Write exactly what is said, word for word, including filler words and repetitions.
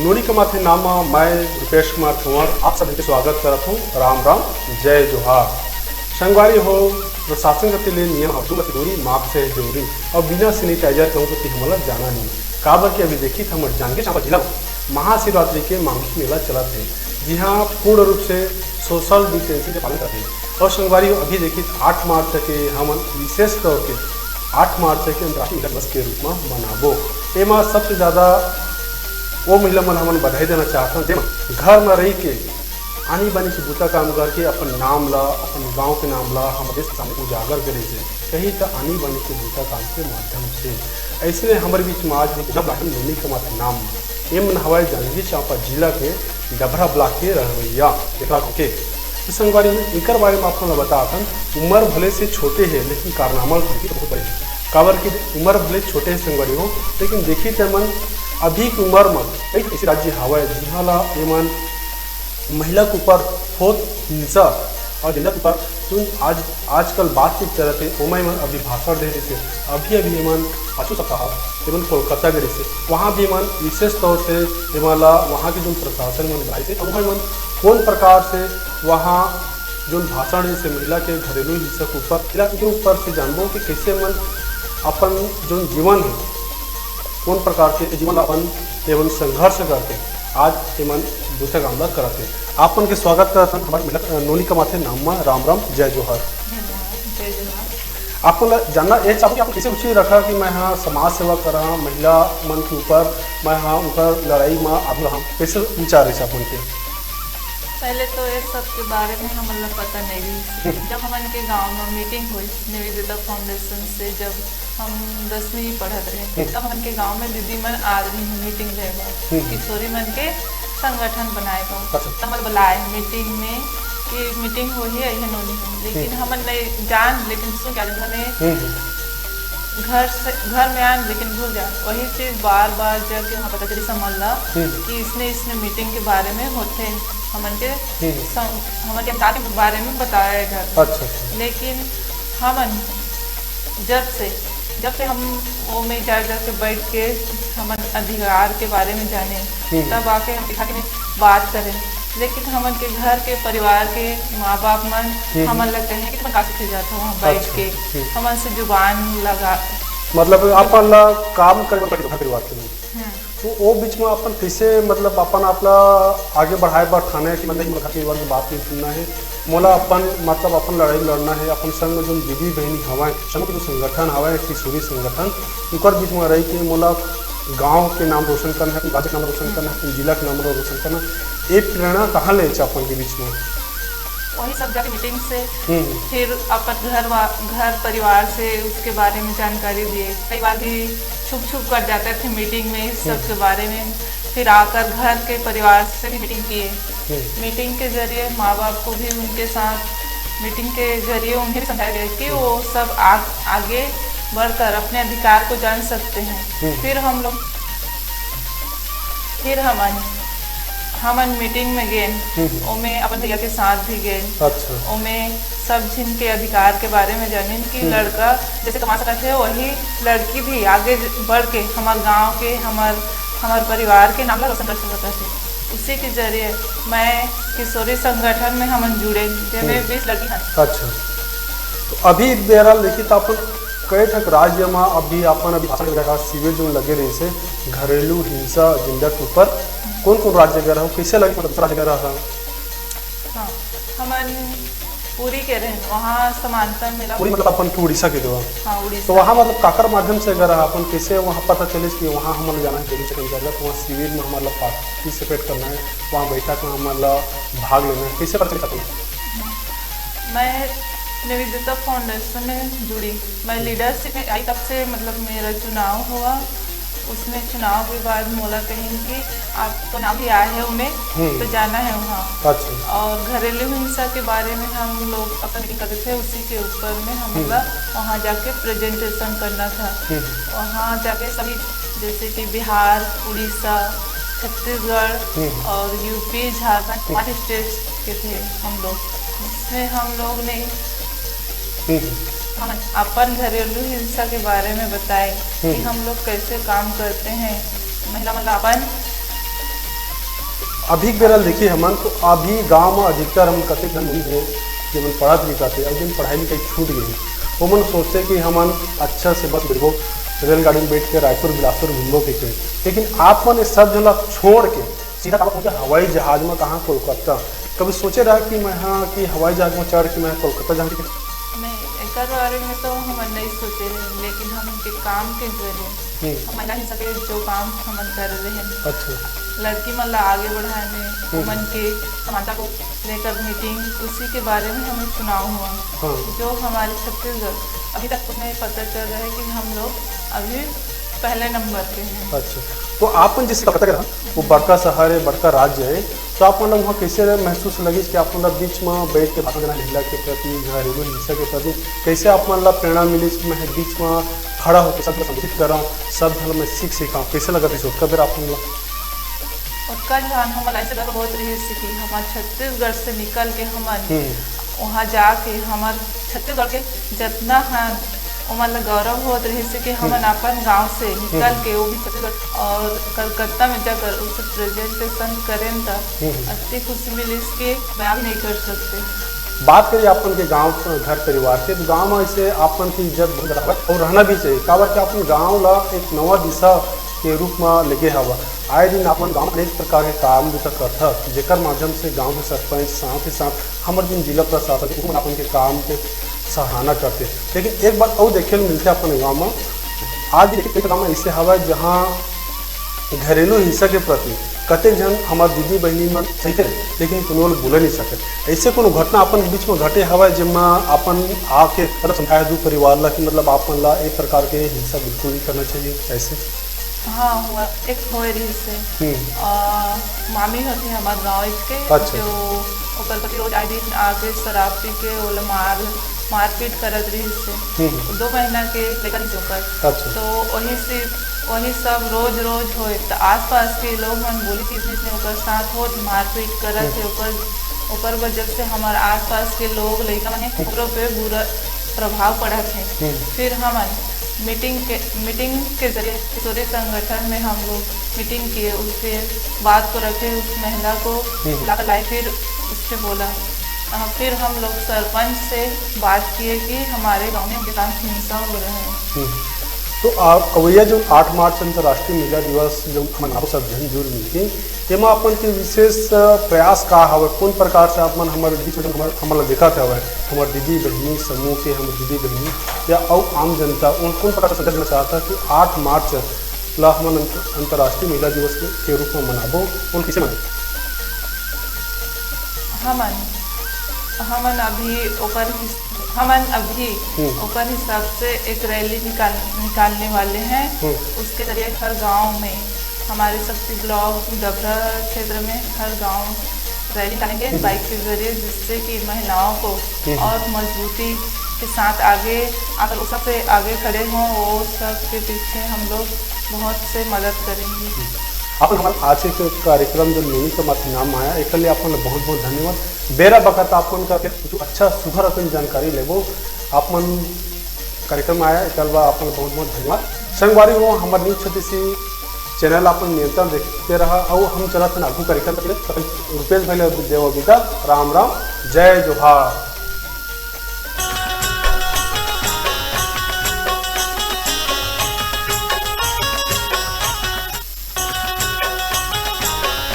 नोनी कमाथे नाम म मैं रुपेश कुमार कुंवर आप सभी के स्वागत करत हूँ। राम राम, जय जोहार। संगवारी हो, प्रशासन कति ले नियम ह दू गज के दूरी, मास्क से जरूरी, और बिना सैनिटाइजर कहूँ कति हमन ला जाना नहीं, काबर कि अभी देखी हमर जांजगीर चांपा जिला म महाशिवरात्रि के मांगलिक मेला चलत हे, जिहाँ पूर्ण रूप से सोशल डिस्टेंसिंग के पालन करथे। और संगवारी हो, अभी देखी आठ मार्च के हमन विशेष तौर के आठ मार्च के अंतर्राष्ट्रीय महिला दिवस के रूप में मनाबो। एमा सबसे ज्यादा वो महिला मन हमन बधाई देना चाहथन, जेमन घर में रही के आनी बानी के बूता काम करके अपन नाम ला, अपन गांव के नाम ला हमर देश के सामने उजागर करे से कही त आनी बानी के बूता काम के माध्यम से। ऐसे में हमारे बीच में आज एक नव लाइन नोनी कमाथे नाम, एमन हवाई जांजगीर चांपा जिला के डभरा ब्लॉक के रहवैया एकरा गांव के। तो संगवारी हो, एकर बारे में आप मन ला बताथन, उम्र भले से छोटे है लेकिन कारनामा उनके बहुत बड़े है। काबर कि उम्र भले छोटे है संगवारी हो, लेकिन देखी ते मन अभी की उम्र में कई ऐसे राज्य हवय जिहां ला एमन महिला के ऊपर होत हिंसा और जेंडर के ऊपर तुम आज आजकल बातचीत करत हे, ओमा एमन अभी भाषण दे रहिसे, अभी अभी एमन पाछू सप्ताह एमन कोलकाता गे रहिसे, वहाँ भी एमन विशेष तौर से एमन ला वहाँ के जो प्रशासन मन बुलाइसे, तो वहाँ एमन कौन प्रकार से वहाँ जो भाषण रहिसे महिला के घरेलू हिंसा के ऊपर, महिला के ऊपर से जानबो कि कैसे एमन अपन जो जीवन है, कौन प्रकार के जीवन ला अपन एमन संघर्ष करके आज एमन दूसरा काम ला करत हे। आप मन के स्वागत करत हन हमारे महिला, अ, नोनी कमाथे नाम मा। राम राम, जय जोहार। धन्यवाद, जय जोहार। आप मन ला जानना ये चाहूँ कि आप कैसे रुचि रखा कि मैं हाँ समाज सेवा करा, महिला मन के ऊपर मैं हाँ उनकर लड़ाई मा आगू रहा, कैसे विचार है आप मन के? पहले तो ये सब के बारे में हमन ला पता नहीं रही। जब हमन के गांव में मीटिंग हुई निवेदिता फाउंडेशन से, जब हम दसवीं पढ़त रहे, हम्म। तब हमन के गांव में दीदी मन आ रही मीटिंग रहे बर, हम्म। किशोरी मन के संगठन बनाए बर। अच्छा। तब हमन बुलाए मीटिंग में कि मीटिंग होही, अइहन नोनी हो। लेकिन हम्म। हमन नहीं जान, लेकिन सुन के हमन हम्म। घर से, घर में आन, लेकिन भूल जान। वही चीज बार बार जब कि वहाँ पता चली समझ ला हम्म। कि इसने, इसने मीटिंग के बारे में होते, हमन के हम्म। सम-, हमन के अंतार के बारे में बताया जाता। अच्छा, अच्छा। लेकिन हमन जब से, जब से हम वो में जा, जाके बैठ के हमन अधिकार के बारे में जाने, हम्म। तब आके हम दिखा के बात करें। लेकिन हमन के घर के, परिवार के माँ बाप मन हम्म। हमन लगते हैं कि तुम का सीखे जाता हो वहाँ बैठ अच्छा, के, हम्म। हमन से जुबान लगा। मतलब, अपन ला काम करे बर पड़थे घर परिवार के लोग। हम्म। तो वो बीच में अपन कैसे, मतलब, अपन आप ला आगे बढ़ाए बर ठाने कि मतलब, मोला घर के बात नहीं सुनना है, मोला अपन, मतलब, अपन लड़ाई लड़ना है, अपन संग जो दीदी बहनी हवय, संग जो संगठन हवय, किशोरी संगठन, उनकर बीच में रही के मोला गांव के नाम रोशन करना है, राज्य के नाम रोशन करना है, अपन जिला के नाम रोशन करना है। ये प्रेरणा कहाँ ले अपन के बीच में? वही सब जाके मीटिंग से, हम्म। फिर अपन घर वा-, घर परिवार से उसके बारे में जानकारी दिए। कई बार भी छुप छुप कर जाते थे मीटिंग में इस सब हम्म। के बारे में। फिर आकर घर के परिवार से भी मीटिंग किए। हम्म। मीटिंग के जरिए माँ बाप को भी उनके साथ, मीटिंग के जरिए उन्हें भी समझाया गया कि वो सब आ-, आगे बढ़कर अपने अधिकार को जान सकते हैं। हम्म। फिर हम लोग, फिर हमन, हमन मीटिंग में गए, हम्म। ओमे अपन भैया के साथ भी गए। अच्छा। ओमे सब झिन के अधिकार के बारे में जानिन कि हम्म। लड़का जैसे कमा सकत है, वही लड़की भी आगे बढ़ के हमार गांव के, हमार, हमार परिवार के नाम ला रोशन कर सकत है। उसी के जरिए मैं किशोरी संगठन में हमन जुड़े, जेमे हम्म। बीस लड़की हन। अच्छा, तो अभी बेरा देखी तो अपन कई ठक राज्य में अभी अपन अभी भाषण वगैरह शिविर जो लगे रहिसे घरेलू हिंसा agenda के ऊपर, कौन कौन राज्य गए रहा, कैसे लगे, मतलब दूसरा राज्य गए रहा? हाँ, हमन पुरी के रहेन, वहाँ समानता मिला। पुरी मतलब अपन के उड़ीसा के देवा। हाँ, उड़ीसा। तो वहाँ मतलब काकर माध्यम से अगर अपन कैसे वहाँ पता चलिस कि वहाँ हमन जाना है, जरूर से जाना, तो वहाँ शिविर में हमारा पार्टिसिपेट करना है, वहाँ बैठक में हमारा भाग लेना है, कैसे पता चलिस अपन? मैं निवेदिता फाउंडेशन में जुड़ी, मैं लीडरशिप में आई, तब से मतलब मेरा चुनाव हुआ। उसमें चुनाव के बाद मोला कहिन कि आप तो नाम भी आए हैं उन्हें, हम्म। तो जाना है वहाँ। अच्छा। और घरेलू हिंसा के बारे में हम लोग अपन मीटिंग करते थे, उसी के ऊपर में हम हम्म। मतलब वहाँ जाके प्रेजेंटेशन करना था। हम्म। वहाँ जाके सभी, जैसे कि बिहार, उड़ीसा, छत्तीसगढ़ हम्म। और यूपी, झारखंड, पाँच स्टेट्स के थे हम लोग, जिसमें हम लोग ने हम्म। हम अपन घरेलू हिंसा के बारे में बताए कि हम्म। हम लोग कैसे काम करते हैं, महिला मतलब अपन अभी के बेरा ल देखिए हमन, तो अभी गांव में अधिकतर हम कतेक झन भी हैं, जेमन पढ़त लिखत हे, अउ जेन पढ़ाई लिखाई छूट गए हे, ओमन सोचते कि हमन अच्छा से बस बैठबो, रेलगाड़ी में बैठ के रायपुर बिलासपुर घूमबो के। लेकिन आप मन ये सब झन ला छोड़ के सीधा काबर पहुंचे हवाई जहाज में, कहाँ? कोलकाता। कभी सोचे रहा कि मैं, हाँ, कि हवाई जहाज में चढ़ के मैं कोलकाता जाऊँ? नहीं, एकर बारे में तो हम नहीं सोचे रहे, लेकिन हम के काम के वजह, हम्म। महिला हिंसा के जो काम हमन कर रहे हैं, अच्छा। लड़की मन ला आगे बढ़ाने, हम्म। उमन के समानता को लेकर मीटिंग, उसी के बारे में हमें चुनाव हुआ, हाँ। जो हमारे छत्तीसगढ़ अभी तक उसमें पता चल रहा है कि हम लोग अभी पहले नंबर पे हैं। अच्छा, तो आप मन जैसे कलकत्ता के रहा, वो बड़का शहर है, बड़का राज्य है, तो आप मन ला वहाँ कैसे महसूस लगिस कि आप मन ला बीच में बैठ के भाषण देना महिला के प्रति, घरेलू हिंसा के प्रति, कैसे आप मन ला प्रेरणा मिलिस कि मैं बीच में खड़ा होकर सबके संबोधित करा, सब झन ला मैं सीख सिखाऊँ, कैसे लगा था ओतका बेर आप मन ला? ओतका जहान हमन ऐसे बहुत रहिस कि हमर छत्तीसगढ़ से निकल के हमन हम्म। वहाँ जाके हमर छत्तीसगढ़ के जतना हन, ओमन ला गौरव होत रहिस कि हमन हम्म। अपन गांव से निकल हम्म। के, वो भी छत्तीसगढ़ और कलकत्ता में जाकर उसे प्रेजेंटेशन करेन, त हम्म। अति खुशी मिलिस कि बयान नहीं कर सकते। बात करिए अपन के गांव, घर परिवार के, तो गांव में ऐसे अपन की इज्जत बहुत ज्यादा हवय और रहना भी चाहिए, काबर कि अपन गांव ला एक नवा दिशा के रूप में लेगे हवा। आए दिन अपन गांव में अनेक प्रकार के काम भी तो करथस, जेकर माध्यम से गांव के सरपंच, साथ ही साथ हमर जिन जिला प्रशासन, उमन अपन के काम के सराहना करथे। लेकिन एक बात अउ देखे ल मिलथे अपन गांव में, आज भी कई गांव में ऐसे हवय, जहां घरेलू हिंसा के प्रति कतेक झन हमर दीदी बहिनी मन सहिते, लेकिन कोनो ल बोले नहीं सकत। ऐसे कोनो घटना अपन बीच में घटे हवय, जेमा अपन आके मतलब समझाए दू परिवार ला कि मतलब आप मन ला एक प्रकार के हिंसा बिल्कुल नहीं करना चाहिए, ऐसे? हाँ, हुआ, एक होए रहिस हे। हम्म। अ, मामी होती हमर गाँव के, अच्छा। जो ओकर पति रोज आए दिन आके शराब पी के ओला मार, मारपीट करत रहिस हे। हम्म। दो महीना के लइका रहिस ओकर। अच्छा। तो वही से, वही सब रोज रोज होए, त आसपास के लोग मन बोली कि इसने ओकर साथ होत मारपीट करत हे, हम्म। ओकर, ओकर वजह से हमर आसपास के लोग लइका मन हे, हम्म। ओकरो पे बुरा प्रभाव पड़त हे। हम्म। फिर हमन मीटिंग के, मीटिंग के जरिए किशोरी संगठन में हम लोग मीटिंग किए, उससे बात को रखे, उस महिला को हम्म। लाकर लाए, फिर उससे बोला। अ, फिर हम लोग सरपंच से बात किए कि हमारे गांव में उनके साथ हिंसा हो रहा है। हम्म। तो आप, अवैया जो आठ मार्च अंतर्राष्ट्रीय महिला दिवस जो मनाबो सब झन जुड़ मिलके, तेमा अपन के विशेष, अ, प्रयास का हवय? कोन प्रकार से आप मन हमर बीच में हमर, हमन ला देखत हवय, हमर दीदी बहिनी समूह के, हमर दीदी बहिनी या अउ आम जनता, उन कोन प्रकार से संदेश देना चाहत हे कि आठ मार्च ला हमन अंत-, अंतर्राष्ट्रीय महिला दिवस के, के रूप में मनाबो, उन कैसे मनाबो? हमन, हमन अभी ओकर हिस-, हमन अभी हम्म। ओकर हिसाब से एक रैली निकाल-, निकालने वाले हैं। हम्म। उसके जरिए हर गांव में, हमारे शक्ति ब्लॉक डभरा क्षेत्र में हर गांव रैली निकालेंगे हम्म। बाइक के जरिए, जिससे कि महिलाओं को हम्म। और मजबूती के साथ आगे आकर वो सबसे आगे खड़े हों, वो सबके पीछे हम लोग बहुत से मदद करेंगे। हम्म। अपन हमर आज के कार्यक्रम जो नोनी के माथे नाम आया, एकर लिए अपन बहुत बहुत धन्यवाद। बेरा बखत आप मन का कुछ अच्छा सुघर अपन जानकारी लेबो। आप मन कार्यक्रम आया, एकर बर आप मन बहुत बहुत धन्यवाद। संगवारी हो, हमर न्यूज छत्तीसी चैनल अपन निरंतर देखते रहा, अउ हम चलत हन आगू कार्यक्रम के लिए। रुपेश भाई ले देवो विदा, राम राम, जय जोहार।